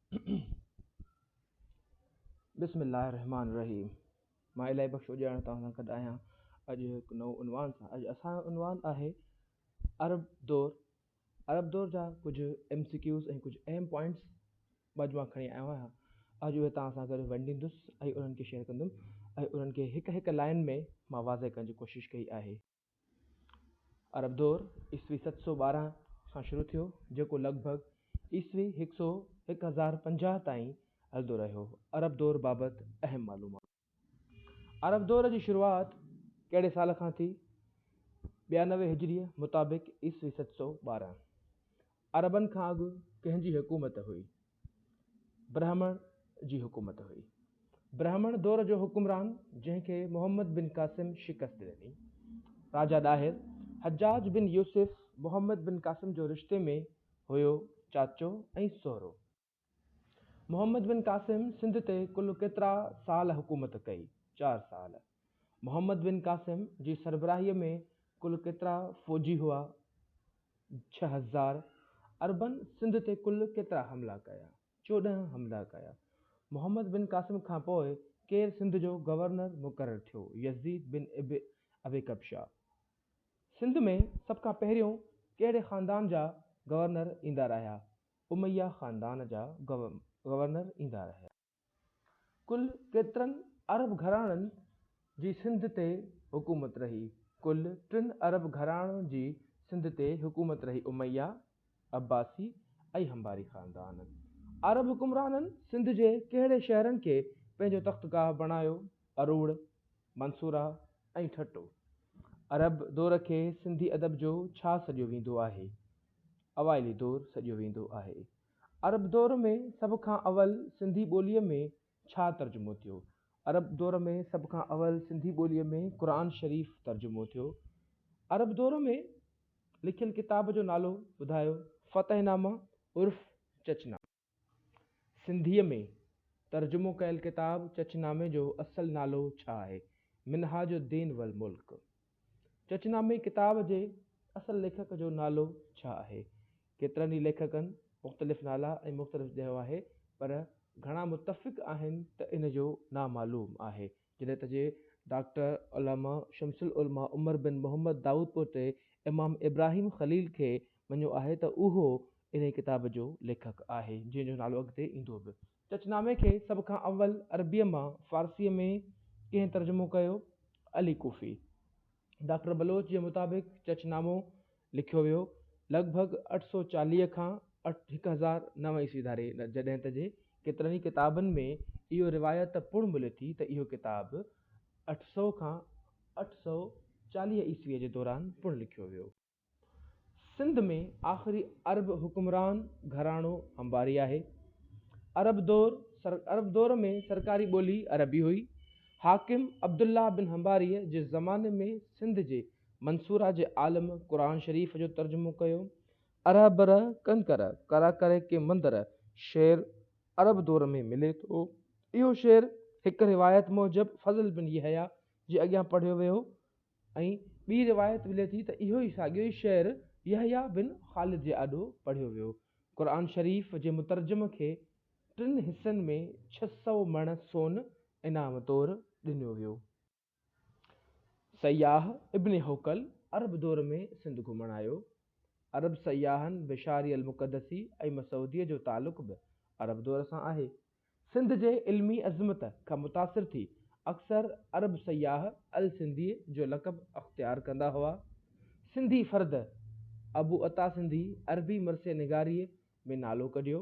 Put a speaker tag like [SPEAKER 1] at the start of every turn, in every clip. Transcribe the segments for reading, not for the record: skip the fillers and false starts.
[SPEAKER 1] بسم الله الرحمٰن الرحيم مان الاهي بخش اجاڻ توهان سان گڏ آهيان اڄ هڪ نئون عنوان سان اڄ اسان جو عنوان آهي عرب دور عرب دور جا ڪجهه ايم سي ڪيوز ۽ ڪجهه اهم پوائنٽس اڄ مان کڻي آيو آهيان اڄ اهي توهان سان گڏ ونڊيندس ۽ انهن کي شيئر ڪندم ۽ انهن کي هڪ هڪ لائن ۾ مان واضح ڪرڻ جي ڪوشش ڪئي آهي. عرب دور عيسوي 712 کان شروع ٿيو، جيڪو لڳ ڀڳ عيسوي هڪ سو 1050 تائين هلندو رهيو. عرب دور بابت اهم معلومات. عرب دور جي شروعات ڪهڙي سال کان ٿي؟ 92 هجريء مطابق عيسوي 712. عربن کان اڳ ڪنهن جي حڪومت هئي؟ برهمڻ جي حڪومت هئي. برهمڻ دور جو حڪمران جنهن کي محمد بن قاسم شڪست ڏني. راجا ڏاهر، حجاج بن يوسف محمد بن قاسم جو رشتي ۾ هيو چاچو ۽ سهرو. محمد بن قاسم سنڌ تي ڪل ڪيترا سال حڪومت ڪئي؟ چار سال. محمد بن قاسم جي سربراهيء ۾ ڪل ڪيترا فوجي هئا؟ 6000. عربن سنڌ تي ڪل ڪيترا حملا ڪيا؟ 14 حملا ڪيا. محمد بن قاسم کان پوء ڪير سنڌ جو گورنر مقرر ٿيو؟ يزيد بن ابي ڪبشه. سنڌ ۾ سڀ کان پهريون ڪهڙي خاندان جا گورنر ايندا رهيا؟ اميه خاندان جا گورنر ايندا رهيا. ڪل ڪيترن عرب گهراڻن جي سنڌ تي حڪومت رهي؟ ڪل ٽن عرب گهراڻن جي سنڌ تي حڪومت رهي اميه، عباسي ۽ هنباري خاندان. عرب حڪمرانن سنڌ جي ڪهڙي شهرن کي پنهنجو تختگاهه بڻايو؟ اروڙ، منصوره ۽ ٺٽو. عرب دور کي سنڌي ادب جو ڇا سڏيو ويندو آهي؟ اوائلي دور سڏيو ويندو آهي. عرب دور ۾ سڀ کان اول سنڌي ٻوليء ۾ ڇا ترجمو ٿيو؟ عرب دور ۾ سڀ کان اول سنڌي ٻوليء ۾ قرآن شريف ترجمو ٿيو. عرب دور ۾ لکيل ڪتاب جو نالو ٻڌايو؟ فتح نامه عرف چچ نامه. سنڌيء ۾ ترجمو ڪيل ڪتاب چچ نامي جو اصل نالو ڇا آهي؟ منهاج الدين والملڪ. چچنامي ڪتاب جي اصل ليکڪ جو نالو ڇا آهي؟ ڪيترن ئي ليکڪن مختلف نالا ۽ مختلف ڏنو آهي پر گهڻا متفق آهن ته ان جو نامعلوم آهي. جڏهن ته جي ڊاڪٽر علامه شمس العلماء عمر بن محمد دائود پوٽي امام ابراهيم خليل کي مڃيو آهي ته اهو انهي ڪتاب جو ليکڪ آهي جنهن جو نالو اڳتي ايندو به. چچنامي کي سڀ کان اول عربيء مان فارسيء ۾ ڪنهن ترجمو ڪيو؟ علي ڪوفي. ڊاڪٽر بلوچ جي مطابق چچنامو لکيو ويو لڳ ڀڳ 840 کان 1009 عيسوي ڌاري جڏهن ته جي ڪيترن ئي ڪتابن ۾ اهو روايت پڻ ملي ٿي ته اهو ڪتاب 800 کان 840 عيسويء جي دوران پڻ لکيو ويو. سنڌ ۾ آخري عرب حڪمران گهراڻو هنباري آهي. عرب دور، عرب دور ۾ سرڪاري ٻولي عربي هئي. حاڪم عبدالله بن هنباريء جي زماني ۾ سنڌ جي منصوره جي عالم قرآن شريف جو ترجمو ڪيو. اره بره ڪنڪر ڪرا ڪري ڪي مندر شعر عرب دور ۾ ملي ٿو. اهو شعر هڪ روايت موجب فضل بن يحيٰ جي اڳيان پڙهيو ويو. ۽ ٻي روايت ملي ٿي ته اهو ئي ساڳيو ئي شعر يحيٰ بن خالد جي آڏو پڙهيو ويو. قرآن شريف جي مترجم کي ٽن حصن ۾ 600 مڻ سون انعام طور ڏنو ويو. سياح ابن حوقل عرب دور ۾ سنڌ گهمڻ آيو. عرب سياحن بشاري المقدسي ۽ مسعوديء جو تعلق به عرب دور سان آهي. سنڌ جي علمي عظمت کان متاثر ٿي اڪثر عرب سياح السنڌيء جو لقب اختيار ڪندا هئا. سنڌي فرد ابو عطا سنڌي عربي مرثيه نگاريء ۾ نالو ڪڍيو.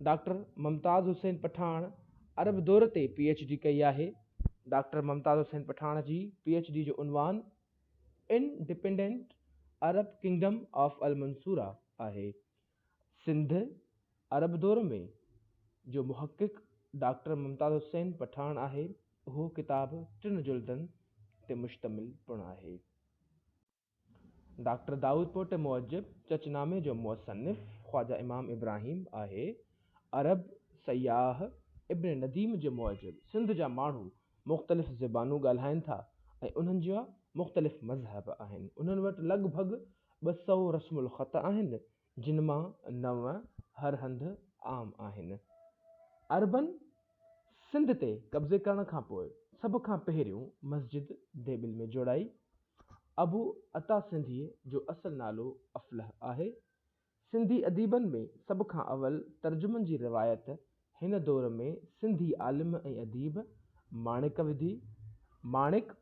[SPEAKER 1] ڊاڪٽر ممتاز حسين پٺاڻ عرب دور تي پي ايڇ ڊي ڪئي آهي. ڊاڪٽر ممتاز حسين پٺاڻ جي پي ايڇ ڊي جو عنوان independent Arab kingdom of Al Mansura آهي. سنڌ عرب دور ۾ جو محقق ڊاڪٽر ممتاز حسين پٺاڻ آهي. اهو ڪتاب ٽن جلدن تي مشتمل پڻ آهي. ڊاڪٽر دائود پوٽي موجب چچ نامي جو مصنف خواجه امام ابراهيم آهي. عرب سياح ابن نديم جي موجب سنڌ جا ماڻهو مختلف زبانون ڳالهائين ٿا ۽ انهن جا مختلف مذهب آهن. انهن وٽ لڳ ڀڳ 200 رسم الخط آهن، جن مان نو هر هنڌ عام آهن. عربن سنڌ تي قبضي ڪرڻ کان پوء سڀ کان پهريون مسجد ديبل ۾ جوڙائي. ابو عطا سنڌيء جو اصل نالو افلح آهي. سنڌي اديبن ۾ سڀ کان اول ترجمن جي روايت هن دور ۾ سنڌي عالم ۽ اديب ماڻڪ وڌي. ماڻڪ،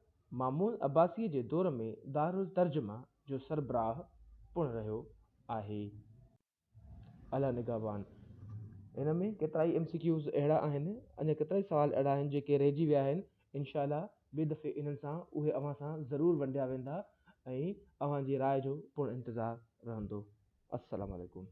[SPEAKER 1] مامون عباسيء جي دور ۾ دارالترجمه جو سربراهه پڻ رهيو آهي. الله نگهبان. هن ۾ ڪيترائي ايم سي ڪيوز اهڙا آهن اڃا ڪيترائي سوال اهڙا آهن جيڪي رهجي ويا آهن انشاء الله ٻئي دفعي انهن سان اهي اوهان سان ضرور ونڊيا ويندا ۽ اوهان جي راء جو پڻ انتظار رهندو السلام عليڪم.